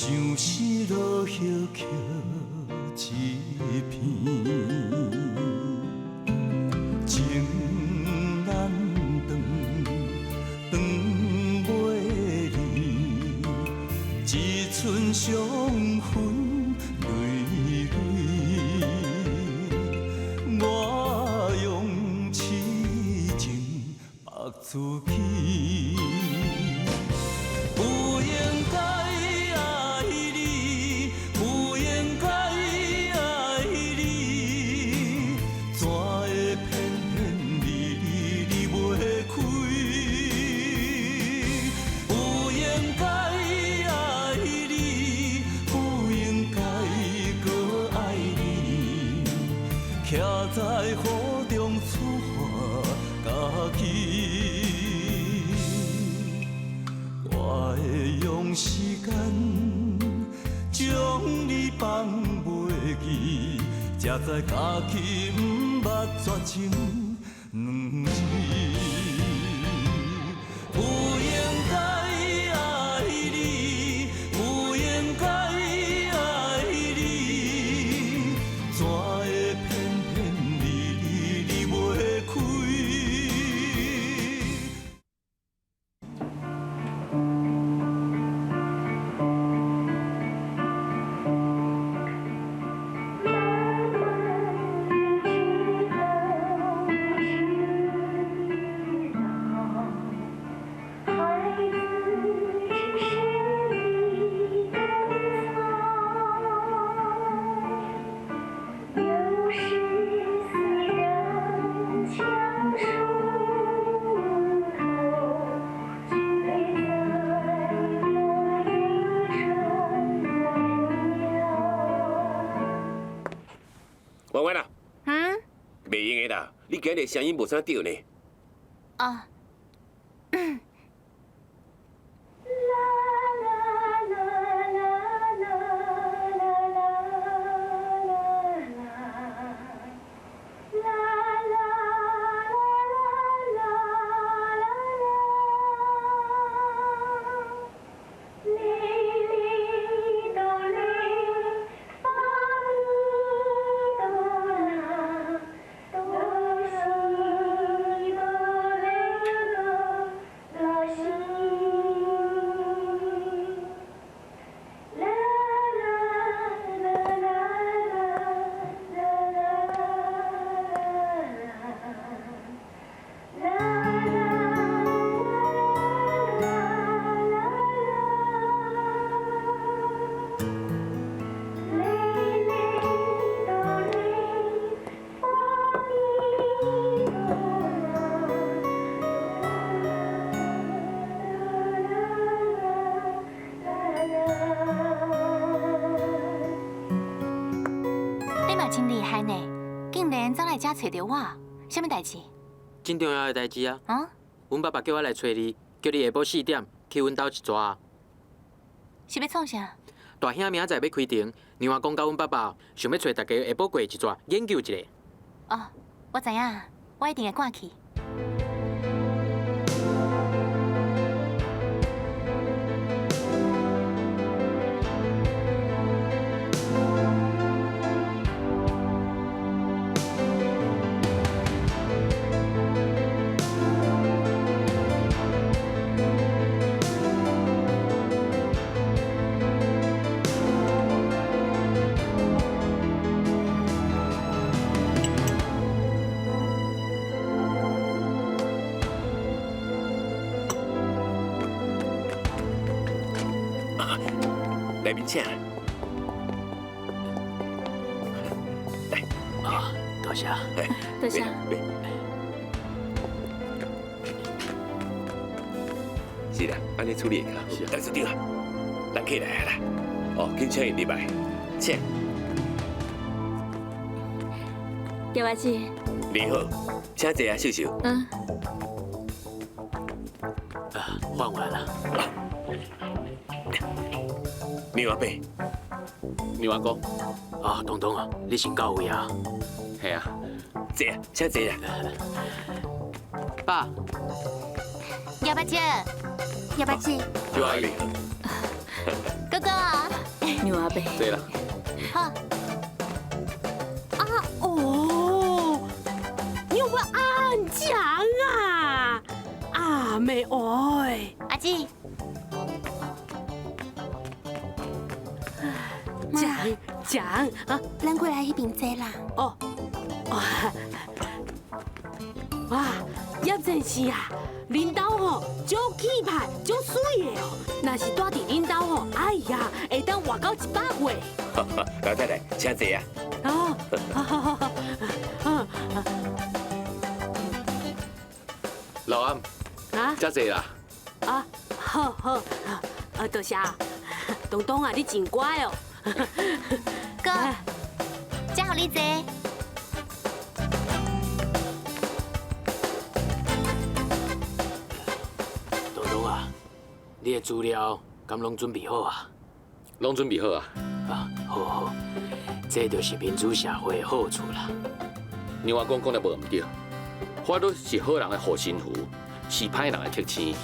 相思落叶捡一片，情难断，断袂离，一寸伤痕累累。我用痴情縛自己。不應該愛你，不應該愛你，怎會偏偏離你袂開？不應該愛你，不應該閣愛你，徛在雨中處罰家己。我會用時間將你放袂記，才知家己毋捌絕情兩字。不應該愛你，不應該愛你，怎會偏偏離你袂開？婉婉啊，嗯，袂用的啦，你今日聲音無啥對呢。哦。你嘛真厲害呢，竟然走來遮揣著我，啥物代誌？真重要的代誌啊！啊？阮爸爸叫我來揣你，叫你下晡4點去阮兜一逝。是欲創啥？大兄明仔載欲開庭，娘仔講佮阮爸爸想欲揣大家下晡過一逝研究一下。哦，我知影，我一定會趕去。內面請。來，啊，多謝，多謝。是啦，按呢處理會較好。董事長，人客來啊啦，哦，緊請𪜶入來，請。葉阿姐。你好，請坐啊，秀秀。嗯。啊，換完了。牛阿伯，牛阿哥，啊，東東啊，你先到位啊。係啊，坐啊，請坐啊。爸。葉阿姐，葉阿姐。葉阿姨。哥哥。杨阿伯。坐啦。好。啊哦，你我按强啊，阿妹爱。阿姊。讲讲啊，咱过来彼边坐啦。哦，哇，叶先生啊，恁兜吼足气派、足媠的哦。若是住伫恁兜吼，哎呀，会当活到100岁。老太太，请坐啊。哦，好好好好。老阿，啊，请坐啦。啊，好好，啊，多谢。东东啊，你真乖哦。哥，这予你坐。东东啊，你的资料敢拢准备好啊？拢准备好啊。啊，好好，这就是民主社会的好处啦。杨阿公讲得无毋对，法律是好人的护身符，是歹人的铁星。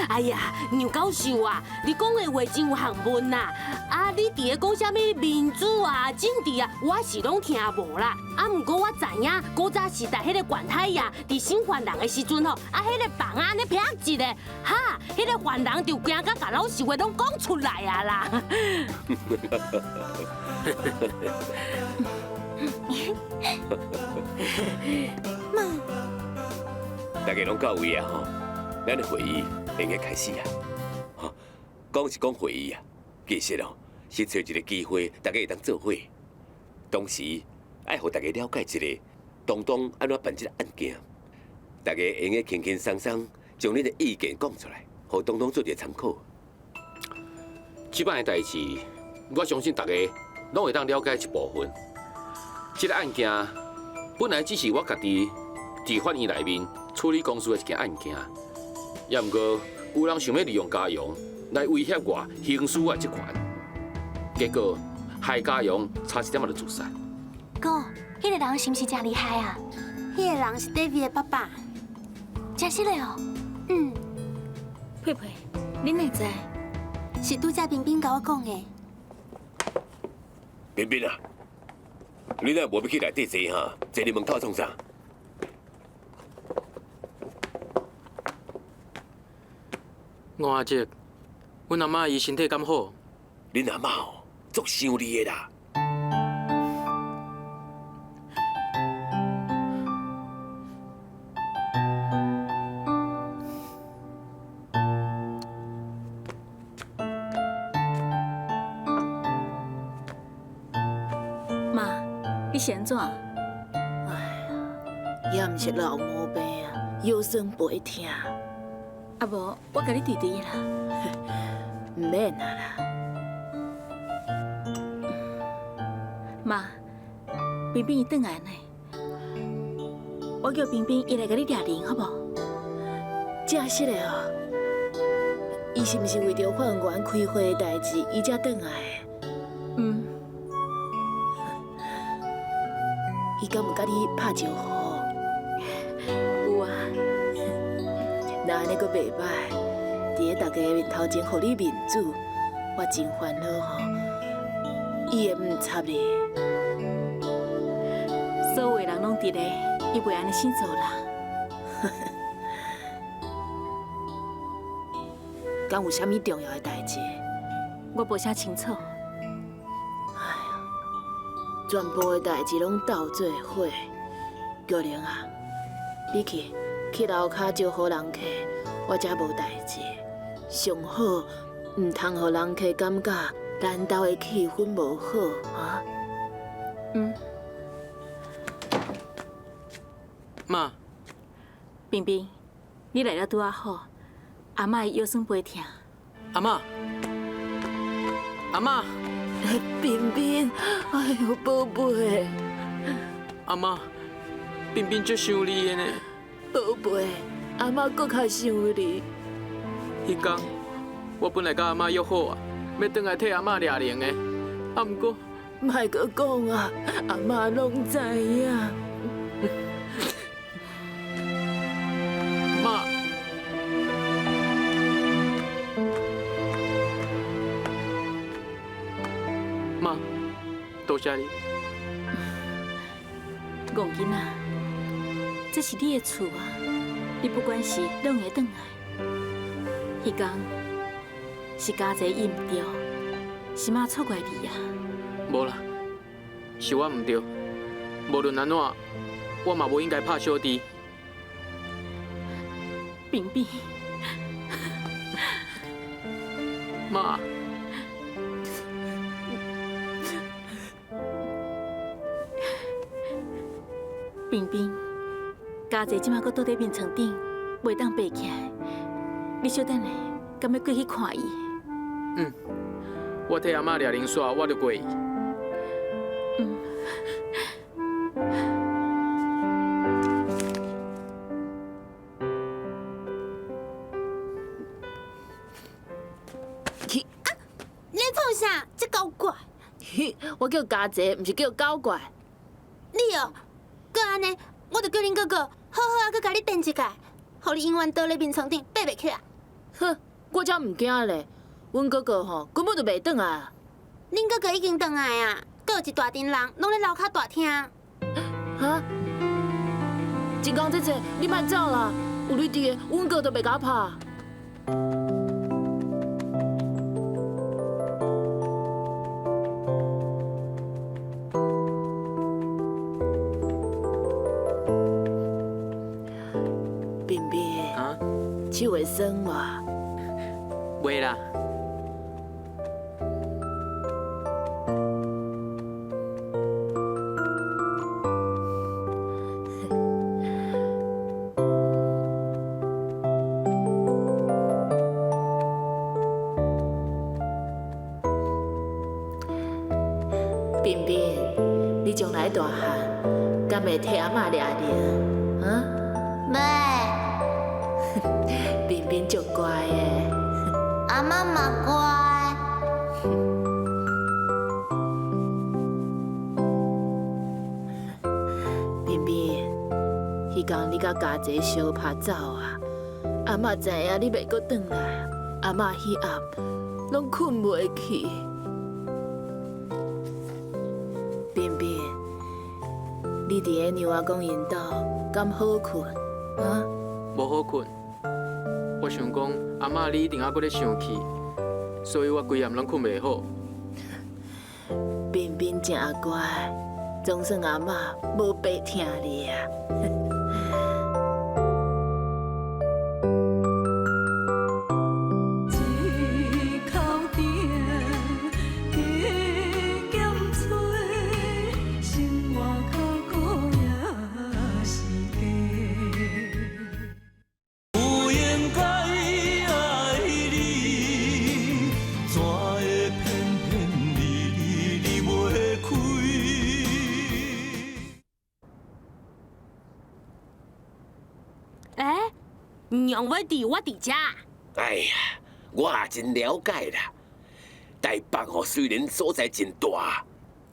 哎呀，杨教授啊，你讲的话真有学问呐！啊，你伫咧讲啥物民主啊、政治啊，我是拢听无啦。啊，毋过我知影，古早时代彼个管太爷伫审犯人的时阵吼，啊，彼个棒仔按呢啪一下，哈，彼个犯人就惊甲共老实话拢讲出来啊啦。妈，大家拢到位啊吼，咱的会议会用开始啊。吼，讲是讲会议啊，其实哦是揣一个机会，大家会当做伙。同时爱予大家了解一下，东东按怎办这个案件，大家会用轻轻松松将恁的意见讲出来，予东东做一个参考。这摆的代志，我相信大家拢会当了解一部分。这个案件本来只是我家己伫法院内面处理公司的一件案件，也毋过有人想欲利用家荣来威胁我行使我的职权，结果害家荣差一点仔就自杀。哥，彼个人是毋是真厉害啊？彼个人是 David 的爸爸。真实的哦。嗯。佩佩，你哪会知？是拄才冰冰共我讲的。冰冰啊，你若无欲去内底坐哈？坐伫门口创啥？吴阿叔，阮阿嬷伊身体敢好？恁阿嬷哦，足想你的啦。妈，你是按怎？哎呀，也毋是老毛病啊，腰酸背疼。啊无，我共你递递啦。毋免啊啦。妈，冰冰伊转来呢，我叫冰冰伊来共你掠铃，好无？真实的哦。伊是毋是为著法院开会的代志，伊才转来？嗯。伊敢有佮你拍招呼？有啊。若按呢阁袂䆀，伫咧大家面头前予你面子，我真烦恼吼。伊会毋插你？所有人拢伫咧，伊袂按呢先做啦。敢有啥物重要的代志？我无啥清楚。哎呀，全部的代志拢斗做伙。玉玲啊，你去去楼跤招呼人客，我遮无代志。上好毋通予人客感觉咱兜的气氛无好啊。嗯。妈。冰冰，你来了拄仔好，阿嬷伊腰酸背疼。阿嬷，阿嬷。冰冰，哎哟，宝贝。阿嬷，冰冰足想你的呢。宝贝，阿嬷阁较想你。彼工，我本来佮阿嬷约好啊，欲转来替阿嬷掠铃的，啊，毋过。莫阁讲啊，阿嬷拢知影。妈。妈，多谢你。戆囡仔，這是你的厝啊，你不管是攏會轉來。彼工是家齊伊毋對，是媽錯怪你啊。無啦，是我毋對。無論按怎，我嘛無應該拍小弟。冰冰，媽。冰冰，家齊這馬閣倒佇眠床頂，袂當爬起來。你小等下，敢欲過去看伊？嗯，我替阿媽掠靈煞，我就過去。嗯。啊！你創啥？這狗怪！我叫家齊，毋是叫狗怪。你哦，閣按呢，我就叫恁哥哥好好啊，閣共你電一下，予你永遠倒咧眠床頂爬袂起來。哼，我才毋驚咧！阮哥哥吼根本就袂轉來。恁哥哥已經轉來啊，閣有一大陣人攏咧樓跤大廳。哈？真講這這，你莫走啦！有你佇个，阮哥都袂共我拍。冰冰，啊？手會酸無？袂啦。冰冰，你將來大漢，敢會替阿嬤掠鈴？啊？袂。冰冰足乖的。阿嬤嘛乖。冰冰，彼工你佮家齊相拍走啊，阿嬤知影你袂閣轉來，阿嬤彼暗攏睏袂去。冰冰，你佇个娘阿公𪜶兜敢好睏？啊？無好睏。我想講，阿嬤你一定猶閣咧生氣，所以我規暗攏睏袂好。冰冰真乖，總算阿嬤無白疼你啊！娘要佇我佇遮。哎呀，我也真了解啦。台北吼雖然所在真大，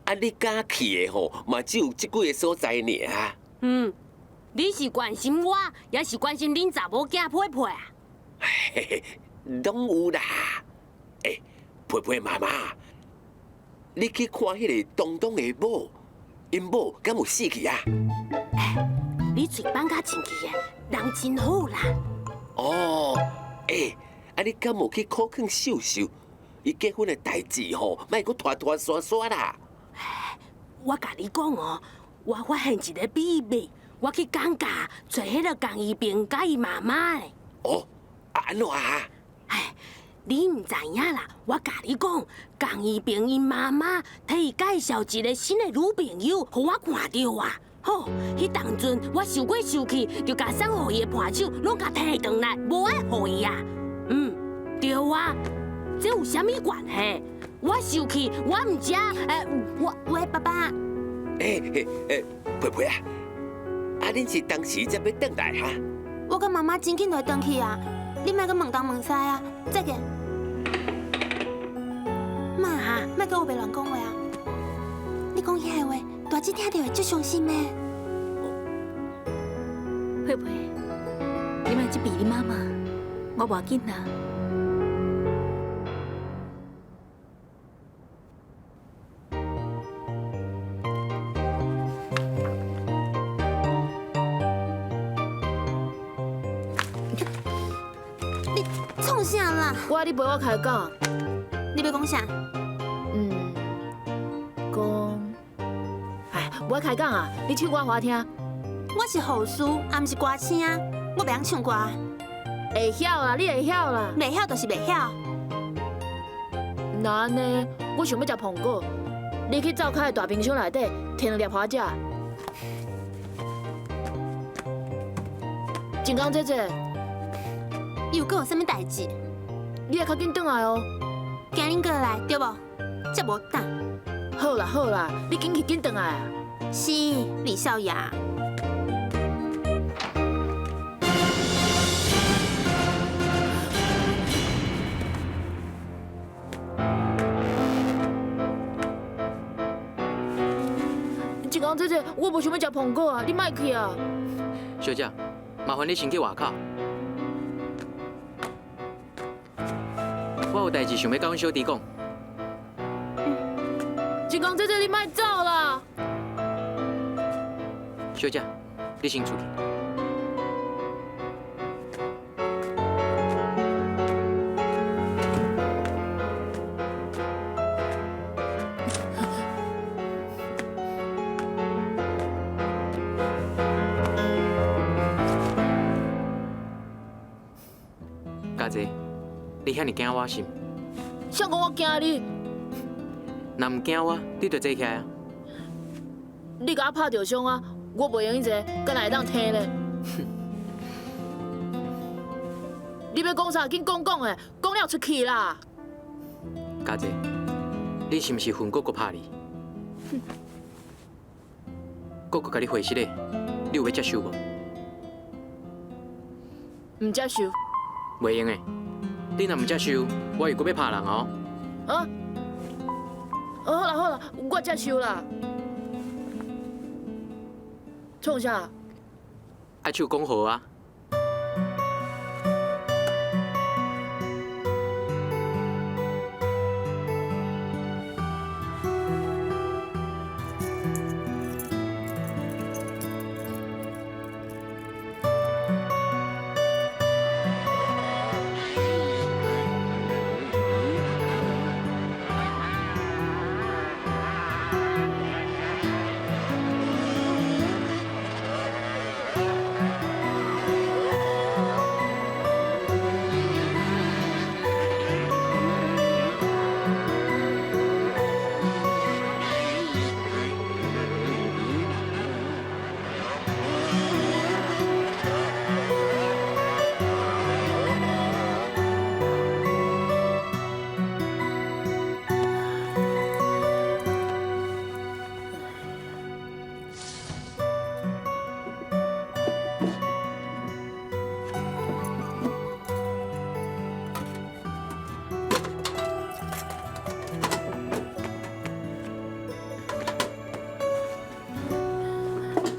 啊，你敢去的吼嘛只有這幾个所在爾。嗯，你是關心我，抑是關心恁查某囝佩佩啊？嘿嘿，攏有啦。欸，佩佩媽媽，你去看彼个東東的某，𪜶某敢有死去啊？欸，你喙放較清氣的，人真好啦。哦，欸，啊你敢有去苦勸秀秀？伊結婚的代誌吼，莫閣拖拖沙沙啦。我共你講哦，我發現一个秘密，我去江家揣彼个江一平佮伊媽媽的。哦，啊按怎啊？哎，你毋知影啦，我共你講，江一平𪜶媽媽替伊介紹一个新的女朋友，予我看著啊。吼，彼當陣我想過生氣，就共送予伊的伴手攏共提轉來，無愛予伊啊。嗯，對啊，這有啥物關係？我生氣，我毋知，我喂，爸爸。欸欸欸，佩佩啊，啊，恁是當時才欲轉來哈？我佮媽媽真緊就會轉去啊，你莫閣問東問西啊，再見。媽，莫閣烏白亂講話啊！你講遐个話，大姊聽著會足傷心的。佩佩，你莫責備你媽媽，我無要緊啦。创啥啦？我爱你陪我开讲。你欲讲啥？讲，哎，无爱开讲啊！你唱歌予我听。我是护士，也毋是歌星，我袂晓唱歌。会晓啦，你会晓啦。袂晓就是袂晓。那按呢，我想欲食苹果，你去灶跤的大冰箱内底提两粒予我食。静江姐姐，又阁有啥物代志？你会较紧转来哦。惊恁过来对无？遮无胆。好啦好啦，你紧去紧转来啊。是李少爷。静江姐姐，我无想欲食苹果啊，你莫去啊。小姐，麻烦你先去外口。我有代志想欲佮阮小弟讲。静江姐姐，你莫走啦！小姐，你先出去。家姐，你遐尔惊我是毋？谁讲我惊你？若毋惊我，你就坐起来啊！你共我拍著伤啊，我袂用得坐，敢若会当听咧？你欲讲啥？紧讲讲的，讲了出去啦！家姐，你是毋是恨哥哥拍你？哥哥共你回实的，你有欲接受无？毋接受。袂用的，你若毋接受，我又阁欲拍人哦！啊？好啦好啦，我接受啦。创啥？爱唱讲和啊！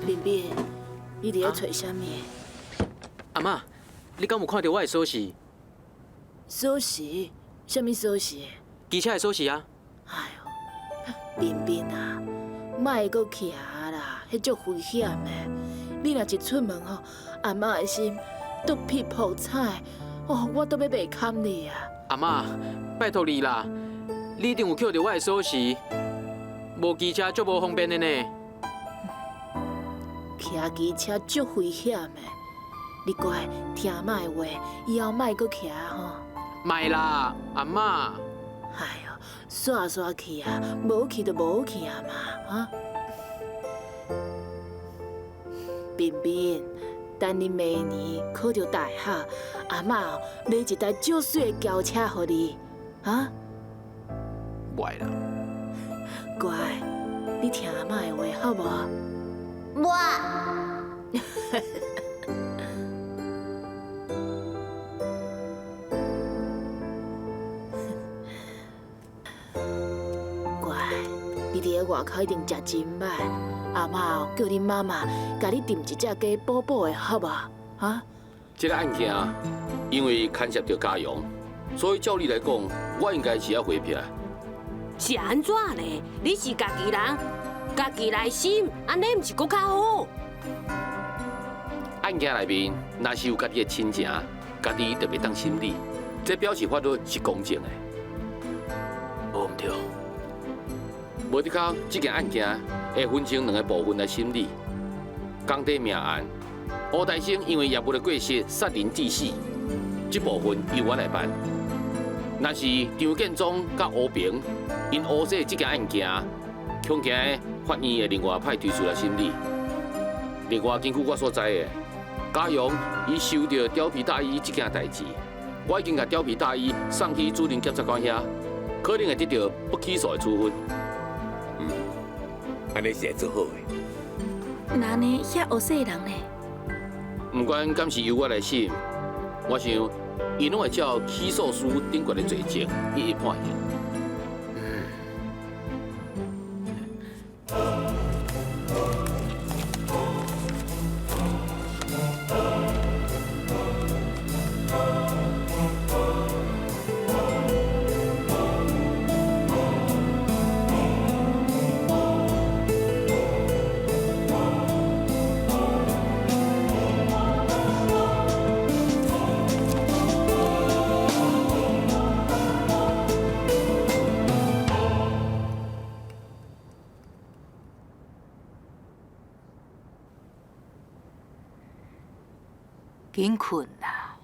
敏敏，你伫咧揣啥物？阿嬷，你敢有看著我的锁匙？锁匙？啥物锁匙？机车的锁匙啊！哎哟，敏敏啊，莫阁骑啦，彼足危险的。你若一出门吼，阿嬷的心都噼噗彩，哦，我都欲袂堪你啊！阿嬷，拜托你啦，你一定有捡著我的锁匙，无机车足无方便的呢。骑机车足危险的，你乖听阿嬷的话，以后莫阁骑吼。莫啦，阿嬷。哎哟，煞煞去啊，无去就无去啊嘛，哈。敏敏，等你明年考著大学，阿嬷买一台足媠的轿车予你，哈？袂啦。乖，你听阿嬷的话好无？我。乖，你伫咧外口一定食真歹，阿嬷叫恁妈妈共你炖一只鸡补补的，好无？哈？这个案件因为牵涉著家用，所以照理来讲，我应该是要回避的。是按怎咧？你是家己人，家己来审，按呢毋是阁较好？案件内面若是有家己的亲情，家己就袂当审理，這表示法律是公正的。無毋對。無的確，這件案件會分成兩個部分來審理。工地命案，吳大生因為業務的過失殺人致死，這部分由我來辦。若是張建宗佮吳平𪜶烏說這件案件，恐驚法院會另外派律師來審理。另外，根據我所知的，嘉陽伊收著貂皮大衣這件代誌，我已經共貂皮大衣送去主任檢察官遐，可能會得著不起訴的處分。嗯，按呢是會做好的。那按呢，遐烏說的人呢？毋管敢是由我來審，我想𪜶攏會照起訴書頂懸的罪證一一判刑。緊睏啦！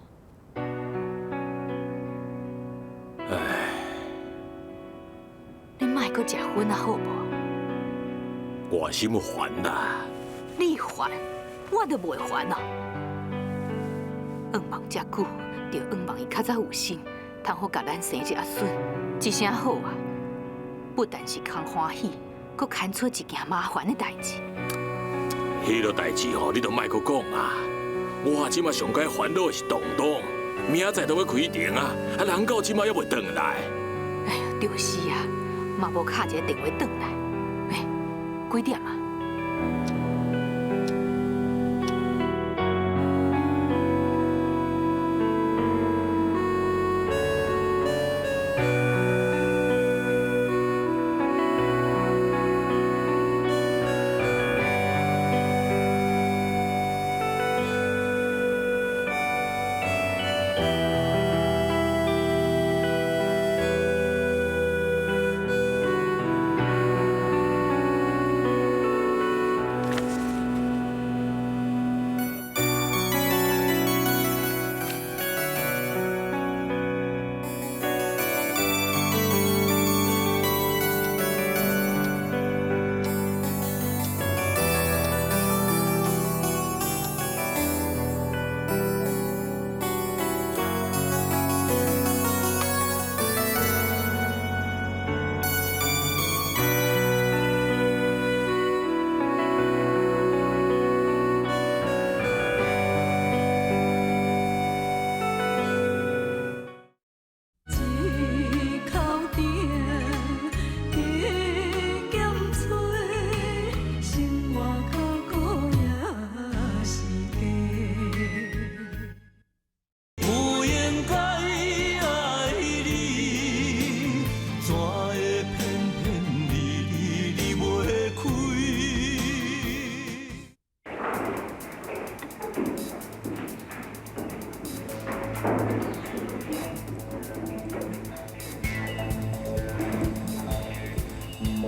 唉，你莫閣食薰啊，好無？我心煩啦。你煩，我就袂煩哦。願望遮久，就願望伊較早有心，通好共咱生一个阿孫，這聲好啊！不但是空歡喜，閣牽出一件麻煩的代誌。彼个代誌吼，你就莫閣講啊！我這馬上該煩惱的是東東，明仔載都欲開庭啊，啊人到這馬猶未轉來。哎喲，就是啊，嘛無敲一个電話轉來。哎，幾點啊？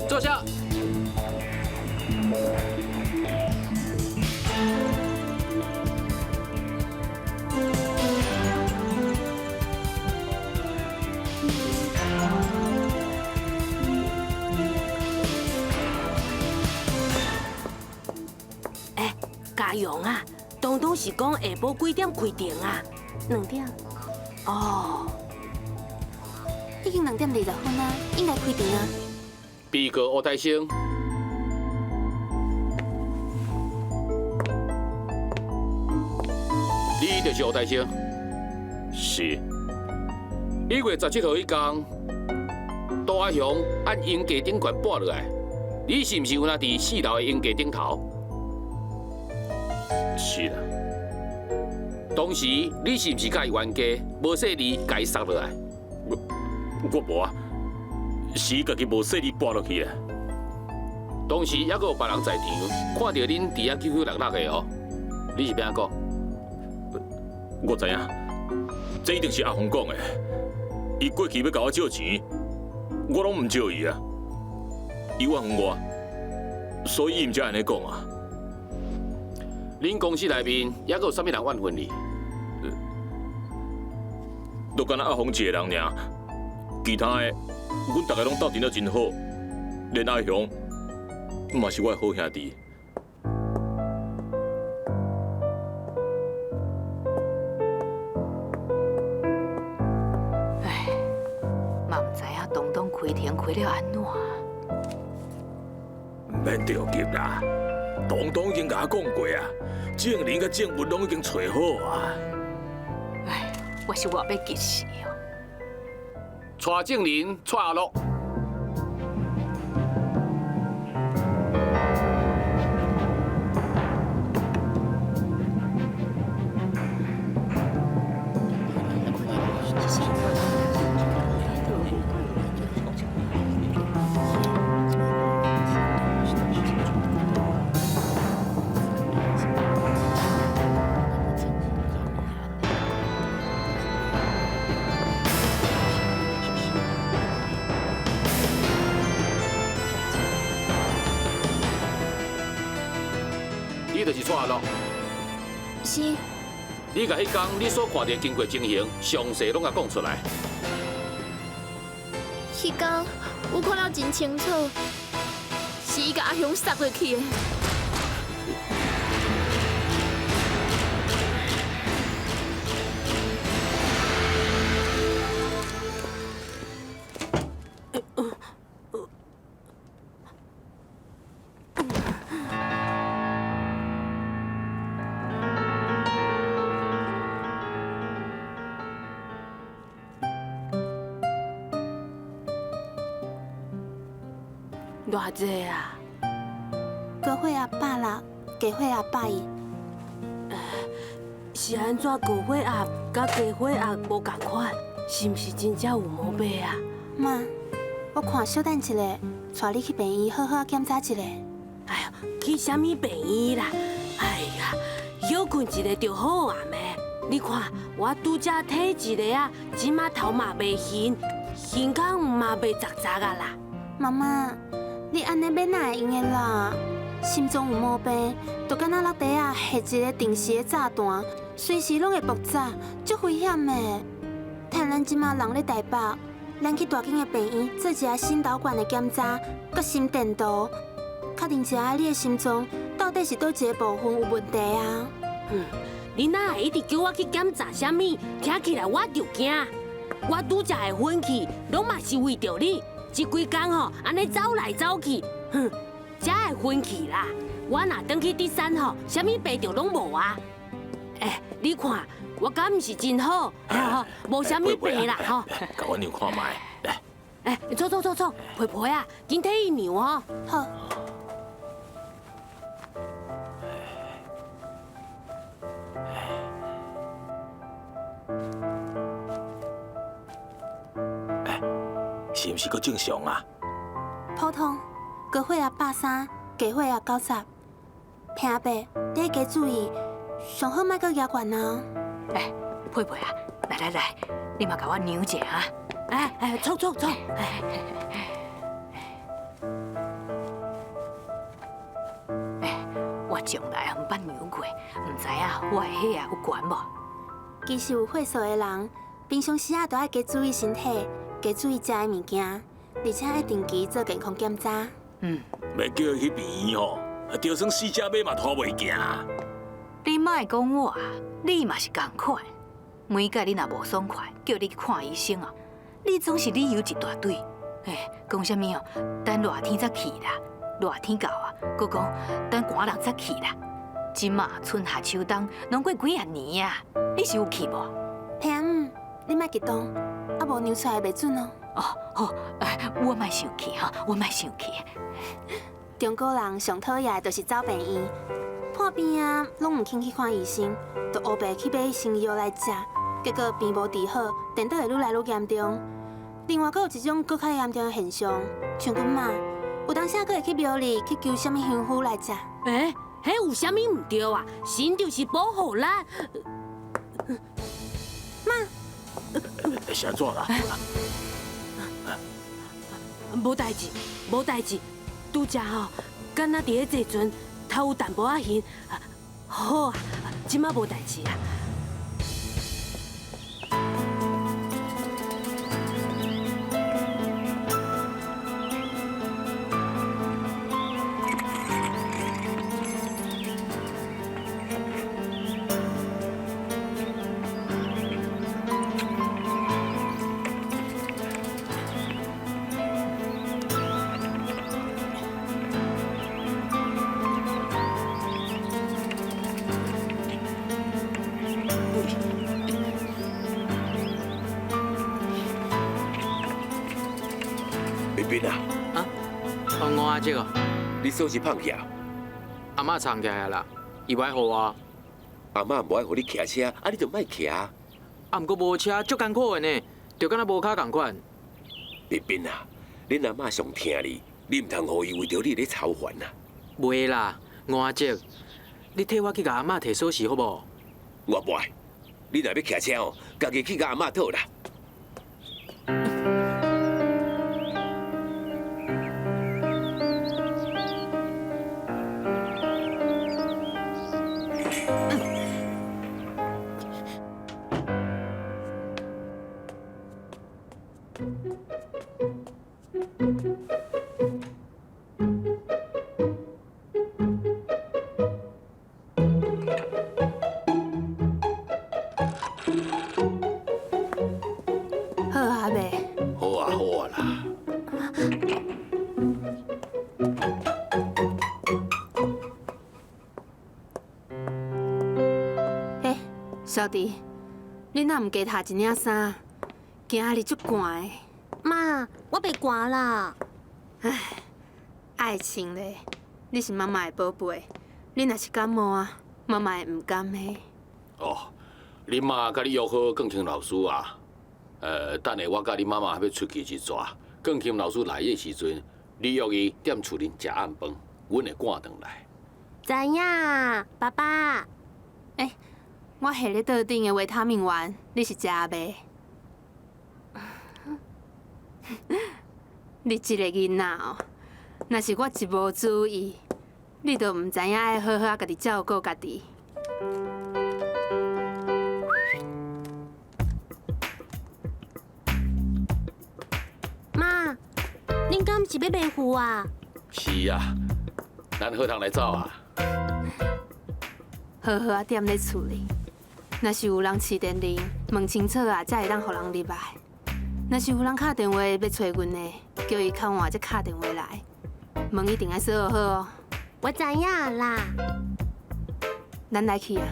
坐下。欸，嘉陽啊，東東是講下晡幾點開庭啊？2點。哦，已經2點20分啊，應該開庭啊。被告吳大生，你就是吳大生。是。1月17號彼天，杜阿雄按鷹架頂懸跋落來，你是毋是有若佇4樓的鷹架頂頭？是啦。當時你是毋是佮伊冤家，無細膩共伊殺落來？我無啊，是伊家己無細膩跋落去啊。當時猶閣有別人在場，看著恁佇遐起起落落的哦。你是欲按怎講？我知影，這一定是阿紅講的。伊過去欲共我借錢，我攏毋借伊啊。伊怨恨我，所以伊毋才按呢講啊。恁公司內面猶閣有啥物人怨恨你？就干焦阿紅一個人爾，其他的，阮逐家攏鬥陣了真好，連阿雄嘛是我的好兄弟。唉，嘛毋知影東東開庭開了按怎。毋免著急啦，東東已經共我講過啊，證人佮證物攏已經揣好啊。唉，我是偌欲激死哦！蔡正林、蔡阿樂。你就是蔡阿樂。是。你共彼工你所看著的經過情形，詳細攏共講出來。彼工我看了真清楚，是伊共阿雄殺落去的。偌濟啊？高血壓160，低血壓120。是按怎高血壓佮低血壓無仝款？是毋是真正有毛病啊？媽，我看小等一下，帶你去病院好好檢查一下。哎喲，去啥物病院啦？哎呀，歇睏一下就好啊咩？你看我拄才體一下啊，這馬頭嘛袂晕，胸口嘛袂雜雜啊啦。媽媽。你按呢欲哪會用的啦？心臟有毛病，就敢若落地仔下一个定時的炸彈，隨時攏會爆炸，足危險的。趁咱這馬人咧台北，咱去大間的病院做一下心導管的檢查，佮心電圖，確認一下你的心臟到底是佗一个部分有問題啊？嗯，你哪會一直叫我去檢查啥物？聽起來我就驚。我拄才會昏去，攏嘛是為著你。這幾工吼，按呢走來走去，哼，才會昏去啦。我若轉去佇山吼，啥物病著攏無啊。欸，你看我敢毋是真好，無啥物病啦吼。共我量看覓，來。欸，走走走走，皮皮啊，緊替伊量哦。好。是毋是閣正常啊？普通，高血壓130，低血壓90。平伯，你愛加注意，上好莫閣額懸啊。欸，佩佩啊，來來來，你嘛共我量一下哈。哎哎，坐坐坐。欸，我從來毋捌量過，毋知影我的血壓有懸無？其實有血素的人，平常時啊，都愛加注意身體。加注意食的物件，而且愛定期做健康檢查。嗯，袂叫伊去病院吼，就算死只馬嘛拖袂行。你莫講我，你嘛是仝款。每擺你若無爽快，叫你去看醫生哦，你總是理由一大堆。欸，講啥物哦？等熱天才去啦，熱天到啊，閣講等寒人才去啦。這馬春夏秋冬攏過幾仔年啊，你是有去無？平姆，你莫激動。啊，無量出來袂準哦。哦，好，我莫生氣哈，我莫生氣。中國人上討厭的就是走病院，破病啊，攏毋肯去看醫生，就烏白去買西藥來食，結果病無治好，顛倒會愈來愈嚴重。另外，閣有一種閣較嚴重的現象，像阮媽，有當時閣會去廟裡去求啥物香符來食。欸，彼有啥物毋對啊？神就是保護咱。媽，是按怎啦？无代志，无代志，拄才吼，敢若伫咧坐船，头有淡薄仔晕。好啊，这马无代志啊。彬彬啊，啊，哦，吴阿叔哦，你锁匙放去啊？阿嬷藏起来啦，伊无爱予我。阿嬷无爱予你骑车，啊，你就莫骑。啊，毋过无车足艰苦的呢，就敢若无跤仝款。彬彬啊，恁阿嬷上疼你，你毋通予伊为著你咧操烦啊。袂啦，吴阿叔，你替我去共阿嬷提锁匙好无？我无爱，你若欲骑车哦，家己去共阿嬷讨啦。好啊袂？好啊好啊啦。欸，小弟，你若毋加脱一领衫？今仔日足寒的。妈，我袂寒啦。唉，爱情咧，你是妈妈的宝贝，你若是感冒啊，妈妈会毋甘的。哦，恁妈佮你约好钢琴老师啊？等下我佮恁妈妈欲出去一逝，钢琴老师来的时阵，你约伊踮厝里食暗饭，阮会赶转来。知影，爸爸。欸，我下咧桌顶的维他命丸，你是食未？你这个囡仔哦，若是我一无注意，你就毋知影爱好好仔家己照顾家己。妈，恁敢是欲卖鱼啊？是啊，咱好通来走啊。好好仔踮咧厝里，若是有人饲电铃，问清楚啊，才会当予人入来。若是有人敲电话欲揣阮的，叫伊较晚才敲电话来，门一定爱锁好哦。我知影啦。咱来去啊。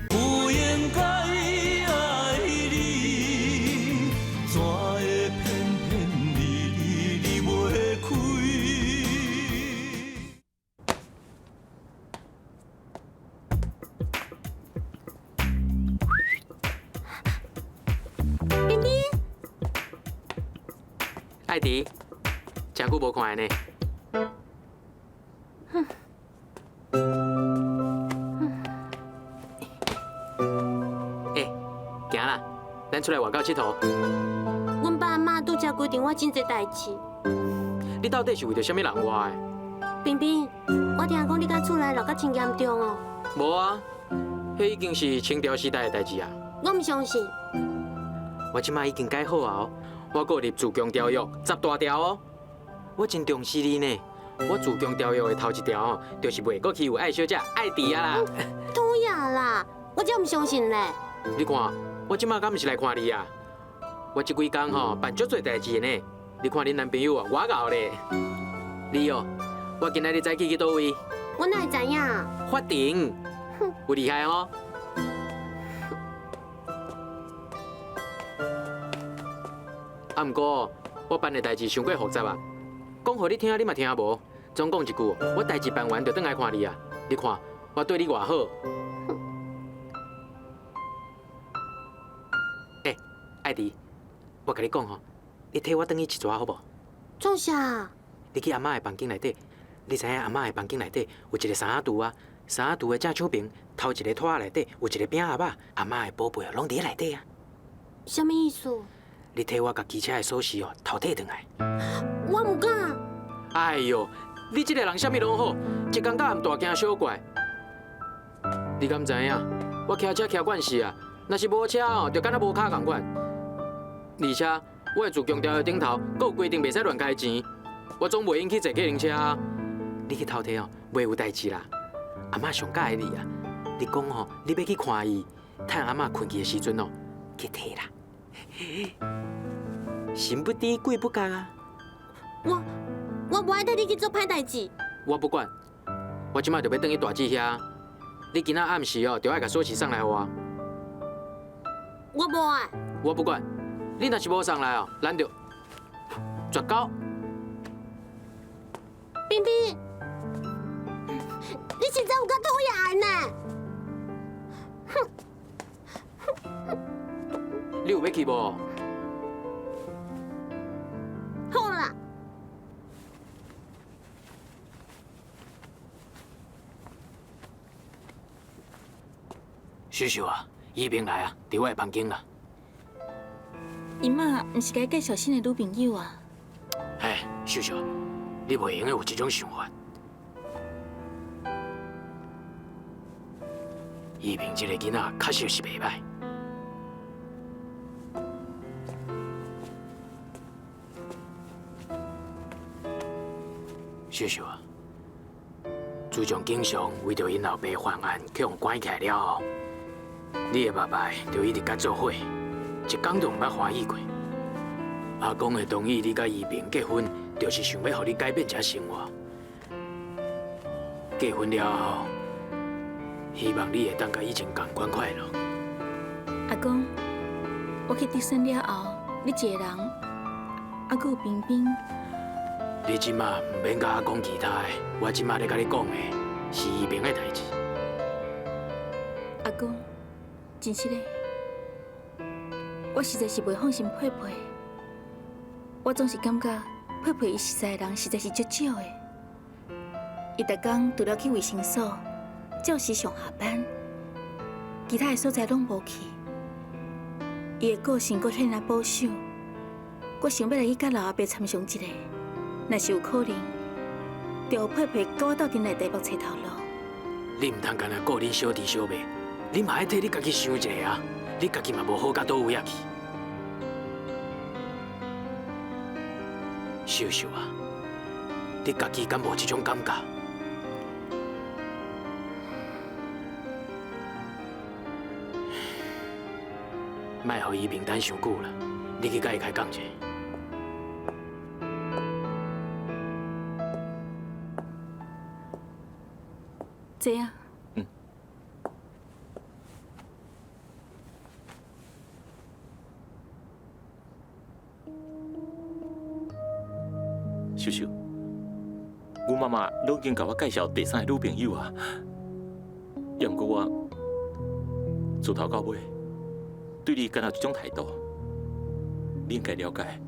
不应该爱你，怎会偏偏离你离袂开？彬彬，爱迪，诚久无看呢。欸，行啦，咱出来外口𨑨迌。阮爸妈拄才规定我真济代志。你到底是为著啥物人活的？彬彬，我听讲你佮厝内闹甲真严重哦。无啊，彼已经是清朝时代的代志啊。我毋相信。我这摆已经改好啊哦，我阁有立自强条约10大条哦。我真重视你呢。我自强条约的头一条哦，就是袂阁欺负艾小姐艾迪啊啦。讨厌啦，我才毋相信咧。你看，我这摆敢毋是来看你啊？我这几工吼办足济代志的呢。你看恁男朋友啊，偌𠢕咧。你哦，我今仔日早起去佗位？我哪会知影？法庭。有厉害哦。啊，毋過我辦的代誌傷過複雜啊，講予你聽你嘛聽無。總講一句，我代誌辦完就轉來看你啊。你看我對你偌好。欸，愛弟，我共你講吼，你替我轉去一逝好無？創啥？你去阿嬤的房間內底，你知影阿嬤的房間內底有一個衫仔櫥啊，衫仔櫥的正手邊頭一个拖仔內底有一個餅盒仔，阿嬤的寶貝攏佇咧內底啊。啥物意思？你替我共機車的鎖匙哦偷提轉來。我毋敢。哎喲，你這个人啥物攏好，一工到暗大驚小怪。你敢知影？我騎車騎慣勢啊，若是無車哦，就敢若無跤仝款。而且我的自強條的頂頭，閣有規定袂使亂開錢，我總袂用去坐計程車啊。你去偷提哦，袂有代誌啦。阿嬤上佮意你啊，你講吼，你欲去看伊，趁阿嬤睏去的時陣哦，去提啦。神不知鬼不覺啊！我無愛替你去做歹代誌。我不管，我這擺就欲轉去大姊遐。你今仔暗時哦，就愛共鎖匙送來予我。我無愛。我不管，你若是無送來哦，咱就絕交。冰冰，你實在有夠討厭的呢！哼！你有欲去無？好啦。秀秀啊，伊平來啊，佇我的房間啦。𪜶媽毋是共伊介紹新的女朋友啊？嘿，秀秀，你袂用得有這種想法。依萍這個囡仔確實是袂䆀。秀秀啊，自從警常為著𪜶老爸犯案去予關起來了後，你的爸爸就一直佮做伙，一工都毋捌歡喜過。阿公會同意你佮依萍結婚，就是想欲予你改變一下生活。結婚了後，希望你會當佮以前仝款快樂。阿公，我去德勝了後，你一个人，猶閣有冰冰。你這馬毋免佮我講其他的，我這馬咧共你講的是依萍的代誌。阿公，真實的，我實在是袂放心佩佩。我總是感覺佩佩伊熟似的人實在是足少的。伊逐工除了去衛生所、照時上下班，其他的所在攏無去。伊的個性閣遐爾保守，我想欲來去佮老阿伯參詳一下。若是有可能，就予佩佩佮我鬥陣來台北揣頭路。你毋通干焦顧恁小弟小妹，你嘛愛替你家己想一下啊！你家己嘛無好到佗位仔去。秀秀啊，你家己敢無這種感覺？莫予依萍等傷久啦，你去佮伊開講者。這啊。嗯。秀秀，阮媽媽攏已經共我介紹第三个女朋友啊，也毋過我自頭到尾對你敢若這種態度，你應該了解，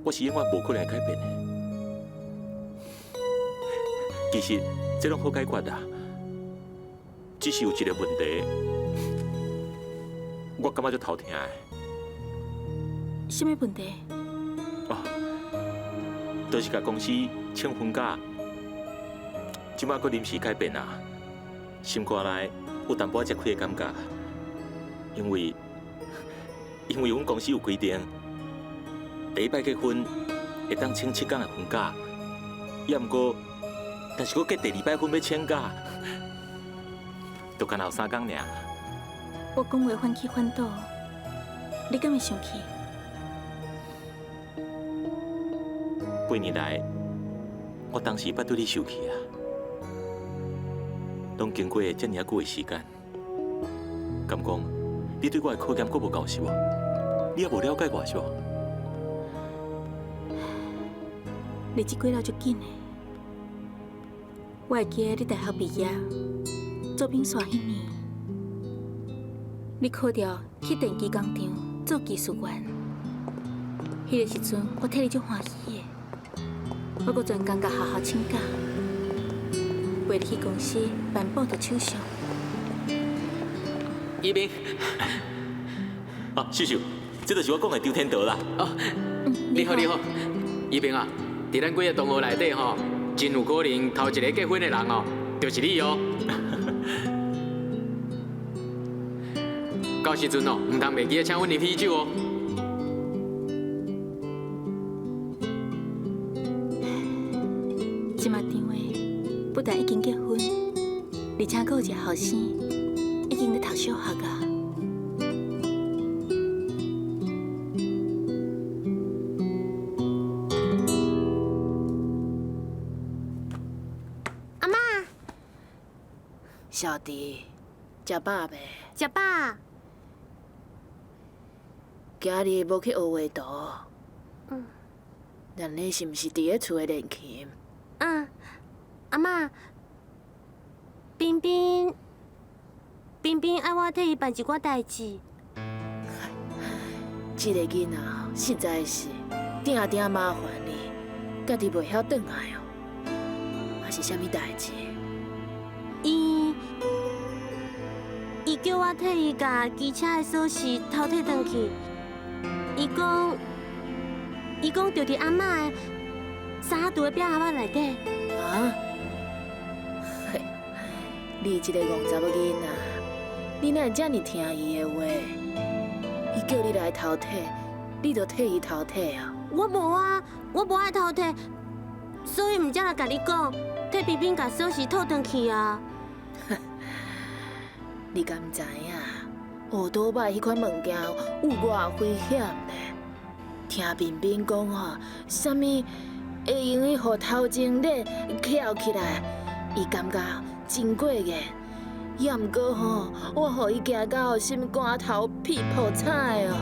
我是永遠無可能會改變的。其實這攏好解決啦，只是有一個問題，我感覺足頭疼的。啥物問題？哦，就是共公司請婚假，這擺閣臨時改變啊，心肝內有淡薄仔吃虧的感覺，因為阮公司有規定，第一擺結婚會當請7天的婚假，也毋過。但是閣結第二擺婚欲請假，就干焦有3工爾。我講話反起反倒，你敢會生氣？8年來，我當時捌對你生氣啊，攏經過這爾久的時間，敢講你對我的考驗閣無夠是無？你猶無了解我是無？日子过了足緊的。我會記得你大學畢業做兵線彼年，你考著去電機工廠做技術員。彼個時陣，我替你足歡喜的。我閣專工共學校請假，陪你去公司辦報到手續。一冰，啊，秀秀，這就是我講的張天德啦。哦，你好，你好，一冰啊，佇咱幾个同學內底吼，真有可能頭一个結婚的人哦，就是你哦。到時陣哦，毋通袂記得請阮啉喜酒哦。這馬張的不但已經結婚，而且閣有一个後生，已經咧讀小學啊。阿嬤，小弟，食飽未？食飽。今日無去學畫圖。嗯。那你是毋是佇咧厝內練琴？嗯，阿嬤，冰冰，冰冰愛我替伊辦一寡代誌。這个囡仔實在是定定麻煩你，家己袂曉轉來哦。啊是啥物代誌？伊叫我替伊共機車的鎖匙偷提轉去。伊講就佇阿嬤的衫仔櫥的餅盒仔內底。啊？嘿，你這個戇查某囡仔，你哪會遮爾聽伊的話？伊叫你來偷提，你就替伊偷提啊？我無啊，我無愛偷提，所以毋才來共你講，替冰冰共鎖匙討轉去啊。你敢知影？烏多擺彼款物件有偌危險呢？聽冰冰講吼，啥物會用去予頭前鏈翹起來，伊感覺真過癮。也毋過吼，我予伊驚到心肝頭屁泡彩哦。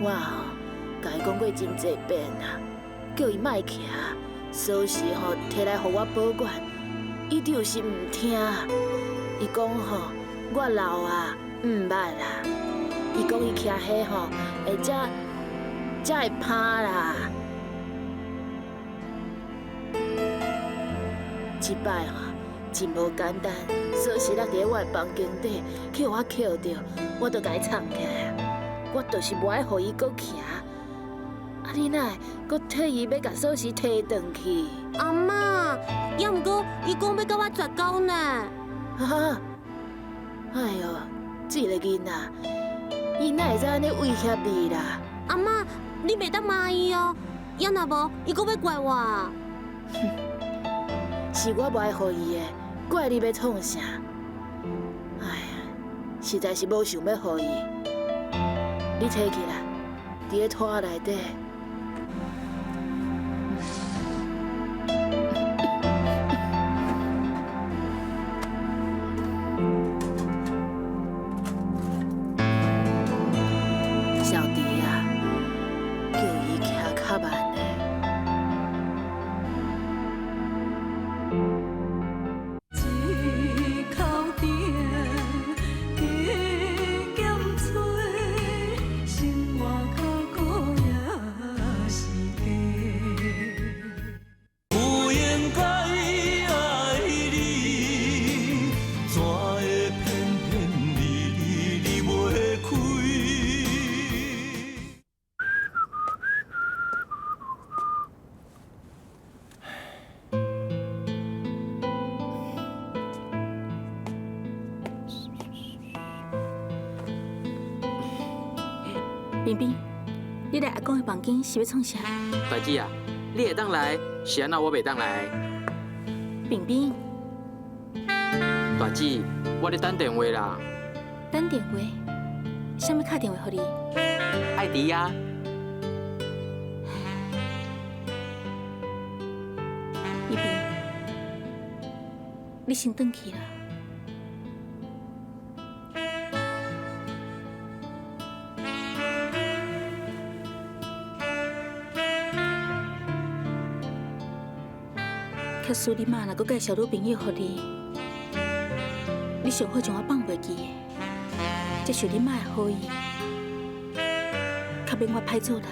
我吼共伊講過真濟遍啊，叫伊莫騎，鎖匙吼提來予我保管，伊就是毋聽。伊講吼，我老啊，毋捌啦。伊講伊騎彼吼會才會趴啦。這擺吼真無簡單，鎖匙落佇我的房間底，去予我抾著，我就共伊藏起來。我就是無愛予伊閣騎。啊，你哪會閣替伊欲共鎖匙提轉去？阿嬤，猶毋過伊講欲佮我絕交呢。啊！哎喲，這个囡仔，伊哪會使按呢威脅你啦？阿嬤，你袂當罵伊哦，猶若無，伊閣欲怪我。是我無愛予伊的，怪你欲創啥？哎呀，實在是無想欲予伊。你提起來，佇咧拖內底。小弟啊，叫伊騎較慢的。一口甜，加减吹，生活较苦也是假。不應該愛你，怎會偏偏離你離袂開？冰冰，你來阿公的房間是欲創啥？大姐啊，你會當來，是按怎我袂當來？冰冰，大姐，我咧等電話啦。等電話？啥物敲電話予你？愛迪啊。一冰，你先轉去啦。假使你媽若閣介紹女朋友予你，你上好將我放袂記的，接受你媽的好意，較免我歹做人。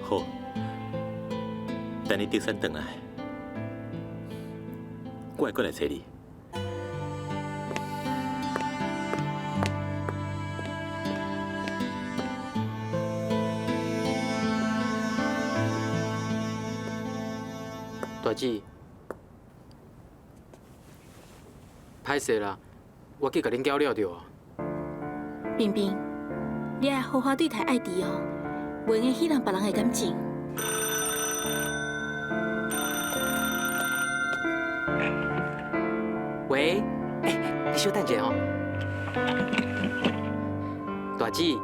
好，等你竹山轉來，我會過來揣你。大姊，歹勢啦，我去共恁攪了著啊。冰冰，你愛好好對待愛弟哦，袂用戲弄別人的感情。喂，欸，你小等一下吼。大姊，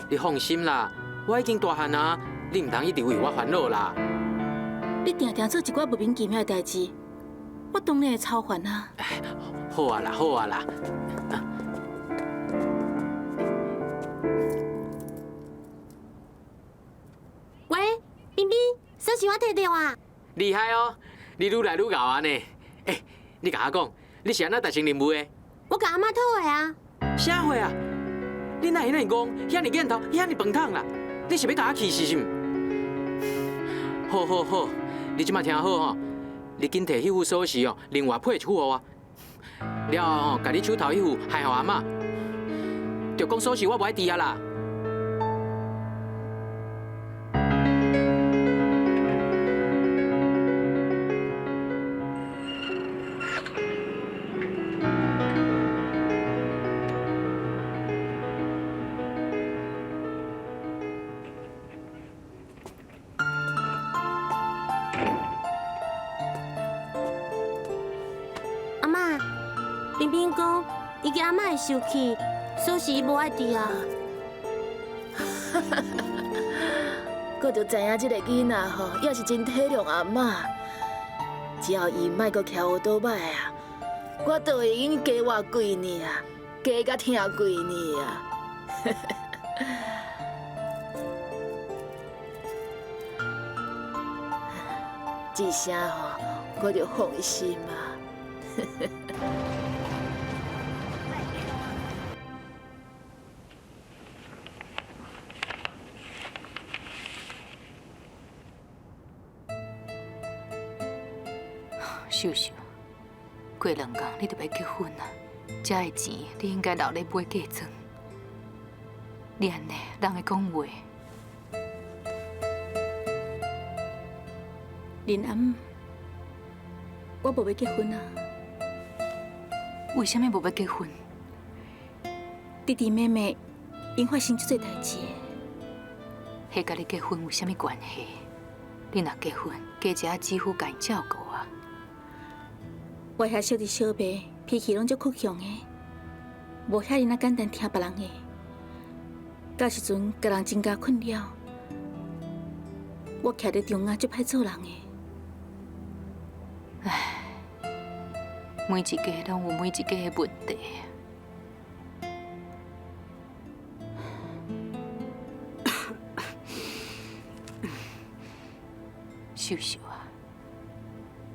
你放心啦，我已經大漢啊，你毋通一直為我煩惱啦。你定定做一寡莫名其妙的代誌，我當然會操煩啊。好啊啦，好啊啦。喂，冰冰，鎖匙我摕著啊！厲害哦，你愈來愈𠢕啊呢。欸，你共我講，你是按怎達成任務的？我共阿媽討的啊。啥貨啊？你哪會遐爾戇，遐爾念頭，遐爾飯桶啦？你是欲共我氣死是毋？好好好，你這馬聽好吼，你緊提彼副鎖匙哦，另外配一副予我。了後吼，共你手頭彼副還予阿嬤。就講鎖匙我無愛佇啊啦。阿嬤，冰冰講，伊驚阿嬤會生氣，鎖匙伊無愛佇啊。閣就知影這個囡仔吼，也是真體諒阿嬤。只要伊莫閣騎烏多擺啊，我就會用加活幾年啊，加甲疼幾年啊。這聲吼，我就放心啊。秀秀，過兩工你就欲結婚啊，這的錢你應該留咧買嫁妝。你按呢，人會講話。林阿姆，我無欲結婚啊。為啥物無欲結婚？弟弟妹妹𪜶發生這濟代誌，彼佮你結婚有啥物關係？你若結婚，加一个姊夫共𪜶照顧啊。我遐小弟小妹脾氣攏足倔強的，無遐爾仔簡單聽別人的。到時陣共人增加困擾，我徛佇中間足歹做人的。唉，每一家攏有每一家的問題。秀秀啊，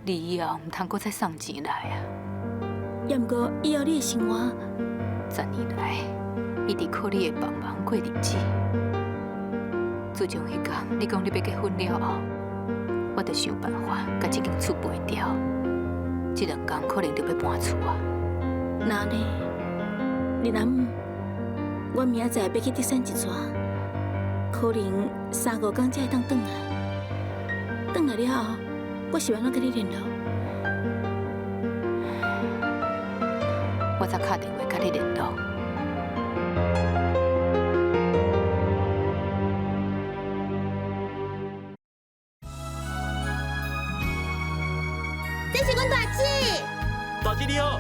你以後毋通閣再送錢來啊！也毋過以後你的生活，十年來一直靠你的幫忙過日子。自從彼天你講你欲結婚了後，我就想辦法共這間厝賣掉。這兩工可能就欲搬厝啊。那呢？你若毋，我明仔載欲去竹山一逝，可能三五工才會當轉來。轉來了後，我是欲按怎佮你聯絡？我再敲電話佮你聯絡。這是阮大姊。大姊你好，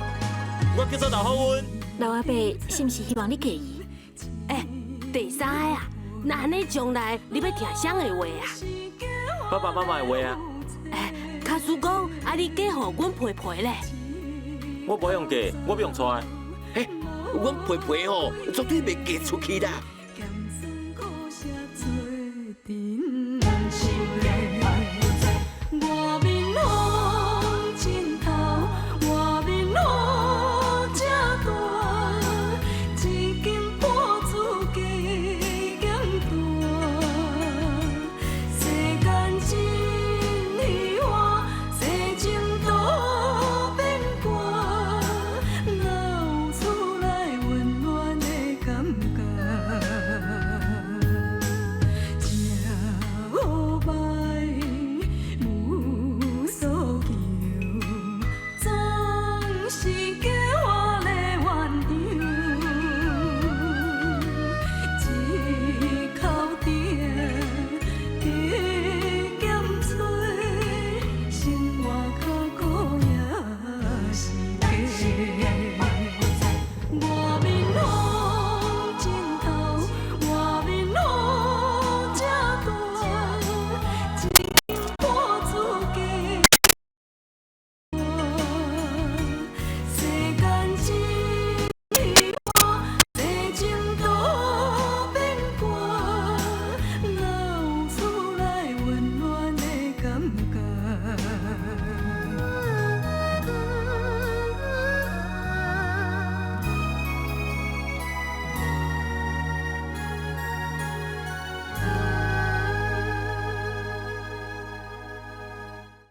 我叫做劉好運。老阿伯是毋是希望你嫁伊？欸，第三个啊，那按呢將來你欲聽誰的話啊？爸爸媽媽的話啊。欸，假使講啊，你嫁予阮皮皮咧？我無欲嫁，我欲娶。欸，阮皮皮吼，絕對袂嫁出去啦。